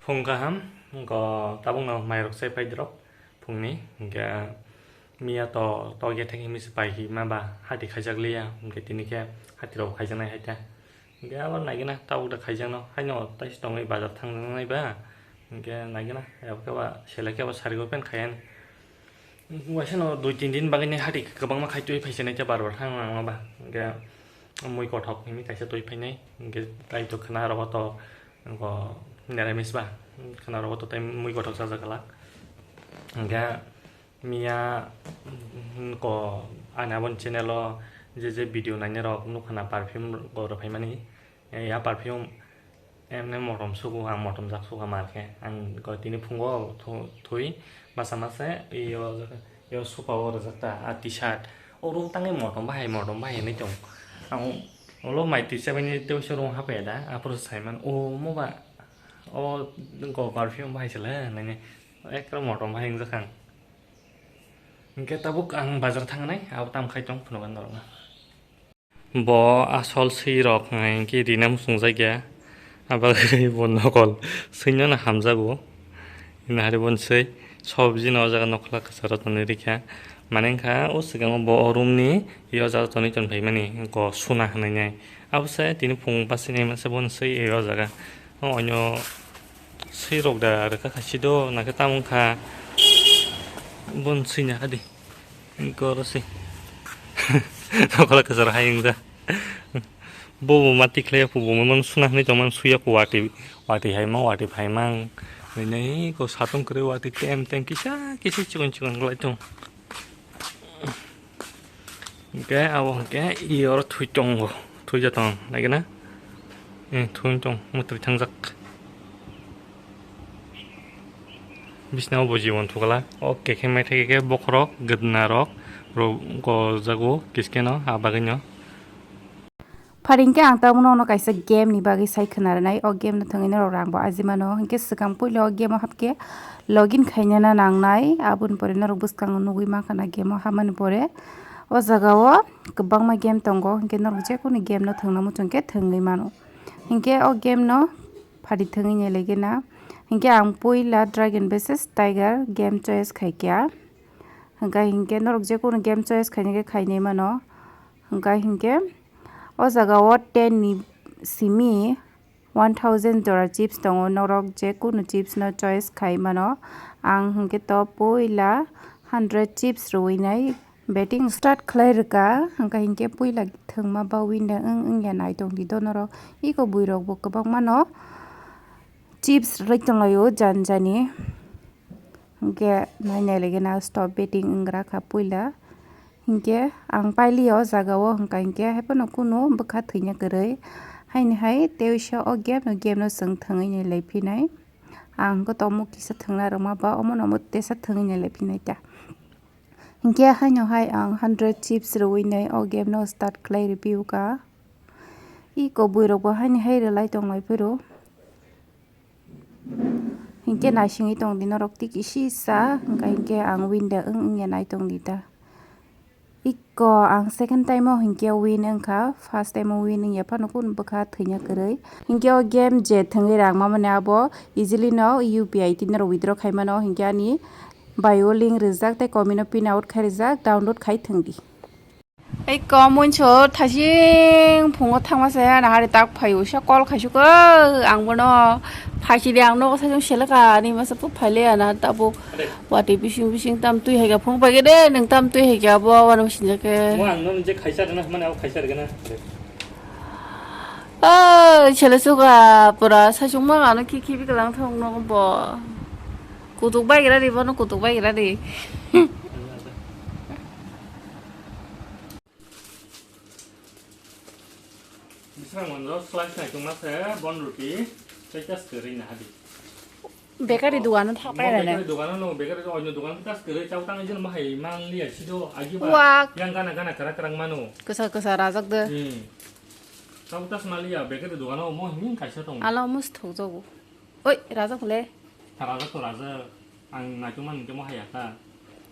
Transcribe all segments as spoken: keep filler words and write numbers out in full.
Phung kaham, wngkha tabukno mairok chai paidrok phungni, hwnkhe miya to, to gethek himwi se pai hima ba hati khaijak liya, hwnkhe tini khe hati rok khaijaknai hai ta. Hwnkhe abo naigwna tabuk da khaijakno, haino taisi tongwi bazar thangjaknai ba, hwnkhe naigwna, abo khe ba selai khe bo sari bo pen khaiyani. Waisa no dui tin din bagwi ni hati kwbangma khai twi phaisa nai khe bar bar thang nang ba. Hwnkhe mui kothok hwnwi kaisa twi phainai. Hwnkhe tai to khna rogo to, wngkha niramis ba. Khna rogo to tai mui kothok chajak glak. Hwnkhe miya, wngkha ani aboni channel o je je video nainai rok nukha na perfume rok rw phaimani. Ya perfume emne motom sugo, ang motom jak sugo mar khe. Ang go tini phungo thu-, thui masa masa yo, yo sofa o rwjak ta, a T-shirt. O room tangwi motom bahai, motom bahai hinwi tong. Ang ulo mai twi chabaini tei uaisa room hapaiya da, aphuru saiman, o mo ba, o go perfume bahai sele hinwi ekdom motom bahai wngjak ang. Hwnkhe tabuk ang bazar thangnai, abo tam khai tong phunukgo norokno. Bo asol swi rok hwnka hinkhe rina muchungjakya. Abagwi bo nokol swino no hamjago. Ina hari bo swi sobji no o jaga nokla kwcharo tonwi rikha. Mane wngkha o swkango bo o room ni o jaga tonwi tongphaimani go suna hwnwi nai. Abo se tini phung bachini masa bo swi o jaga. O onyo swi rok da rwkha khaisi do nakhe tamo wngkha bo swi nahadi. Goro se. Nokla kwcharo hai wngja. Bobo ma tikhlai ya, bobo ma suna hinwi tongma suya ko watwi, watwi hai ma, watwi phai ma. Nini ko satung kwrwi watwi tem tem kisa kisa chikon chikon kwlai tong. Hwnkhe abo hwnkhe i oro thwi tongo, thwi ja tong, naikhe na? Eh, thwi tong, mwtwi thangjak. Bisna o bo jibon thukla. O kekhe maithai khe bokhorok, gwdna rok, ro-, gojago, kiskeno, a bagwino. Phari hwnkhe ang tabukno ono kaisa game ni bagwi sai khwna rwnai. O game no thwngwi norok rang bo aji mano. Hwnkhe swkang puila o game o hapkhe login khainana nangnai. Aboni pore norok bwskango nugwi mankha na game o hapmani pore. O jaga o kwbangma game tongo. Hwnkhe norok jekunu game no thwngna muchungkhe thwngwi mano. Hwnkhe o game no phari thwngwi nai laikhena. Hwnkhe ang puila Dragon versus Tiger game choice khaikha. Hwnkhe hinkhe norok jekunu game choice khainai khe khainai mano. Hwnkhe hinkhe o jaga o ten ni simi one thousand jora chips tongo. Norok jekunu chips no choice khai mano. Ang hinkhe to puila hundred chips rwui nai. Betting start khlai rwkha, hwnkha hinkhe puila thwngma ba winner wng wngya nai tongdi do norok. Iko buirokbo kwbangmano chips rwlai tonglaio jani jani. Hinkhe nai nai laikhena stop betting wngrakha puila. Hinkhe ang pailiya o jaga o, hwnkha hinkhe haiphano kunu bwkha thwina kwrwi. Haini hai tei uaisa o game no, game no chwng thwngwi nai lai phinai. Ang hwnkhe tomo kisa thwngna rwma ba omono omo tesa thwngwi nai lai phinai ta. Hinkhe haino hai ang hundred chips rwui nai o game no start khlai rw phiyuka. Iko buirokbo haini hai rwlai tonglai phuru. Hinkhe naisingwi tongdi norok tei kisisa, hwnkha hinkhe ang win da wng wngya nai tongdi ta. Iko ang second time o hinkhe win wngkha, first time o win wngya phano kunu bwkha thwina kwrwi. Hinkhe o game je thwngwi rang mamani abo easily no U P I tei norok withdraw khai mano, hinkhe ani bio link rijak tei comment o pin out khai rijak, download khai thwngdi. Ei kom moncho thasing phungo thangma se na hari tak phaio sa call khaisuk ang bono phaisidi ang nogo sasung selaka ani masa pu phaile ana tabo wati bising bising tam twi hai ga phung pai de nang tam twi hai ga bo wano sinjake. Mo ang no je khaisa rena mane abo khaisa rena. Oh, sele suka pura sasung ma ano ki ki bikalang thong nogo bo. Kutuk bai gira di bono kutuk bai gira di. Bising monjo slice nai tongma se bon roti tei just kwrwi na hadi. Bakery dogano thak pai rene. Bakery dogano no, bakery onyo dogan just kwrwi chau tang jin mahai mang liya sido agi ba. Wak. Yang gana gana kara kara mano. Kwsa kwsa rajak de. Hmm. Chau tas maliya bakery dogano mo himing kaisa tong. Ala mus thok jogo. Oi, rajak le. Rajak to rajak. Ang naitukmani hwnkhe mo haya kha.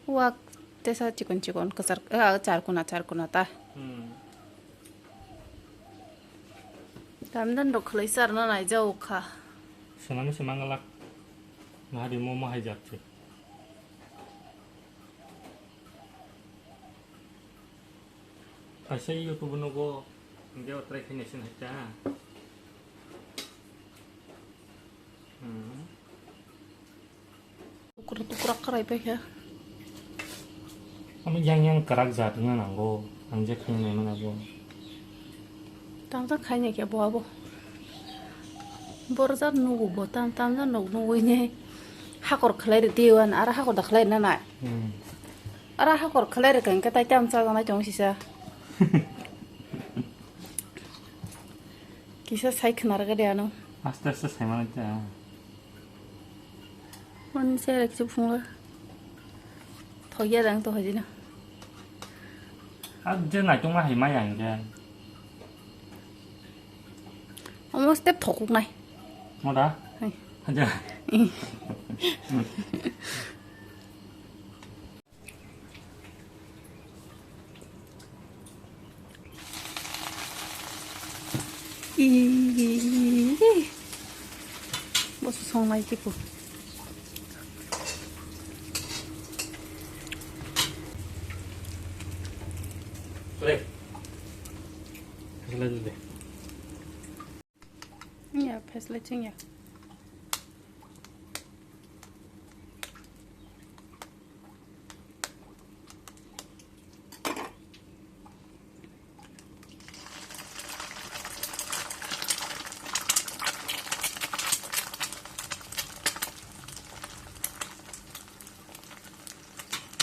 Wak tesa chikon chikon kwchar, ah, charkuna charkuna ta. Hmm. Tamdan rok khwlai charna naijao kha. Swnamwi se mangalak. Nahari momo hai jat se. Kaisa YouTube nugo, hingke o try khaina sin hai ta. Hmm. Tukra tukra karai paikha. Ano yang yang kwrak jat wngna nango, ang je khaina naimani abo. Tamjak khaina khe bo abo. Borjak nugo bo tam tamjak nog nugwi ne hakor khlai ri twi wan, aro hakor da khlai na nai. Hmm. Aro hakor khlai ri kang khe tai tam chajaknai tongo sisa. Kisa sai khna rwgadi ano. Aste aste sai mano ta. Mani se rek se phungo. Thok ya dang to hajina. A je nai tong ma hai ma yang je. Omo step thokuk nai. Mo da? Hai. Haja. Ih, boso songnai tipo. Kore. Kore dede. Ya, pheslai chwng ya.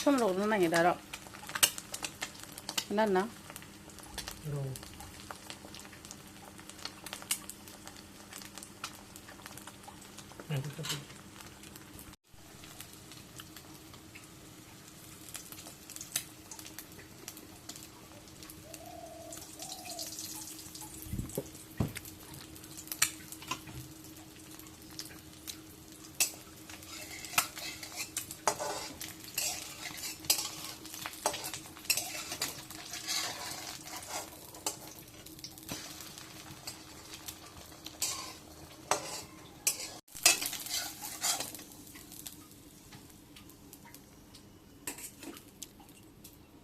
Som rok no nangi daro. Na na.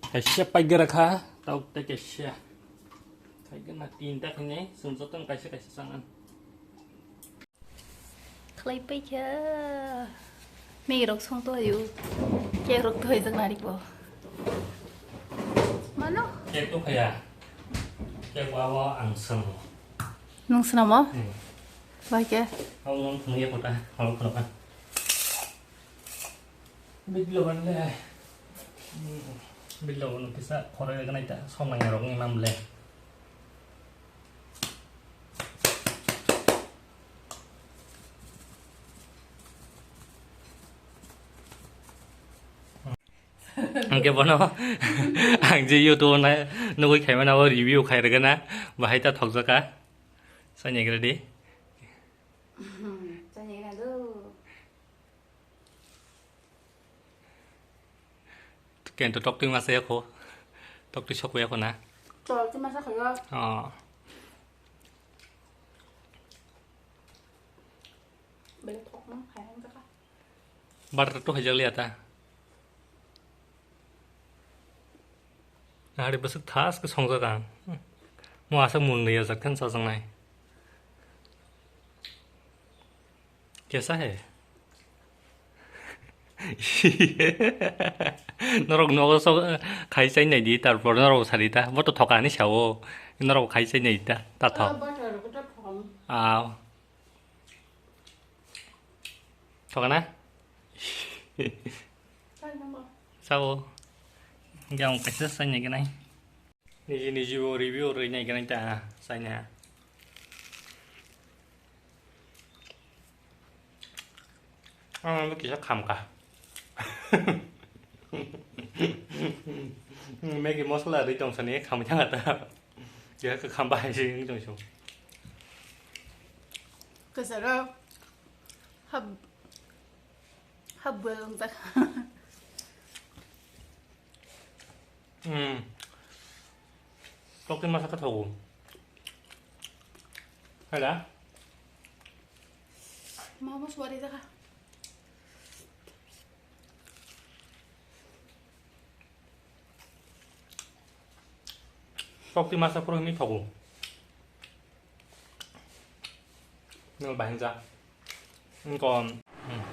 Kaisa paigwra kha, tok tei kaisa. Paigwrna tinta khainai, chwng jotono kaisa kaisa changan. Khlai paikha. Mei rok song to hayu. Cake rok to hajak nari bo. Mano? Cake to khaya. Cake bo abo ang swngo. Nwng swnamo? Hmm. Bai khe? Abo nwng thwngya kota, abo khwlwkha. Bidlo ban le. Hmm. Bidlo ban kisa khoroi ganai ta, som nang rok ni mam le. Hingke bono ang je YouTube o nai nugui khaimani abo review khairwgana, bahai ta thokjaka. Chanigradi. Chanigradu. Kento toktwi masa yako. Toktwi sokwi yako na. Toktwi masa khayo. Oh. Bele thokma khayan kaka. Butter to hajak liya ta. Hari besok thas ke songjak ang. Mo asa mun liya jak kan sajang nai. Kesa hai? Norok nogo so khai chai nai di, tarpor norok sari ta, bo to thoka ni sao, norok khai chai nai ta, ta thok. Ah, butter ko ta thok. Ah. Thoka na? Sao. Yang kaisa chai nai ganai. Niji niji bo review rwi nai ganai ta, chai nai. Ang bo kisa khamkha. Maggi masala ri tong sani khamwi thangkha ta. Kisa khambai se wng tong sio. Kasaro hab hab belong ta. Hmm. Toktwi masa khe thogo. Hala? Mama suari ta kha. Kokti masa phuru hwnwi thogo. Nang bahanja. Engko. Hmm.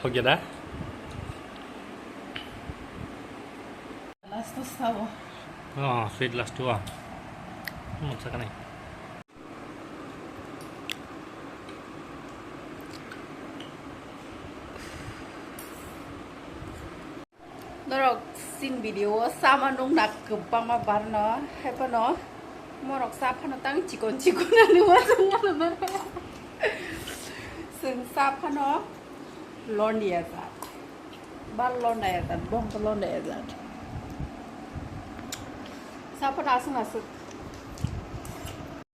Thokya da? Last o sao. Oh, sweet last o. Hmm, sakani. Norok sin video o sama nung nak kwbangma barno, haipano morok sa phano tang chikon chikon ani uansukmano norok. Chwng sa phano londia jat. Ba londia jat, bong to londia jat. Sa phano aswk aswk.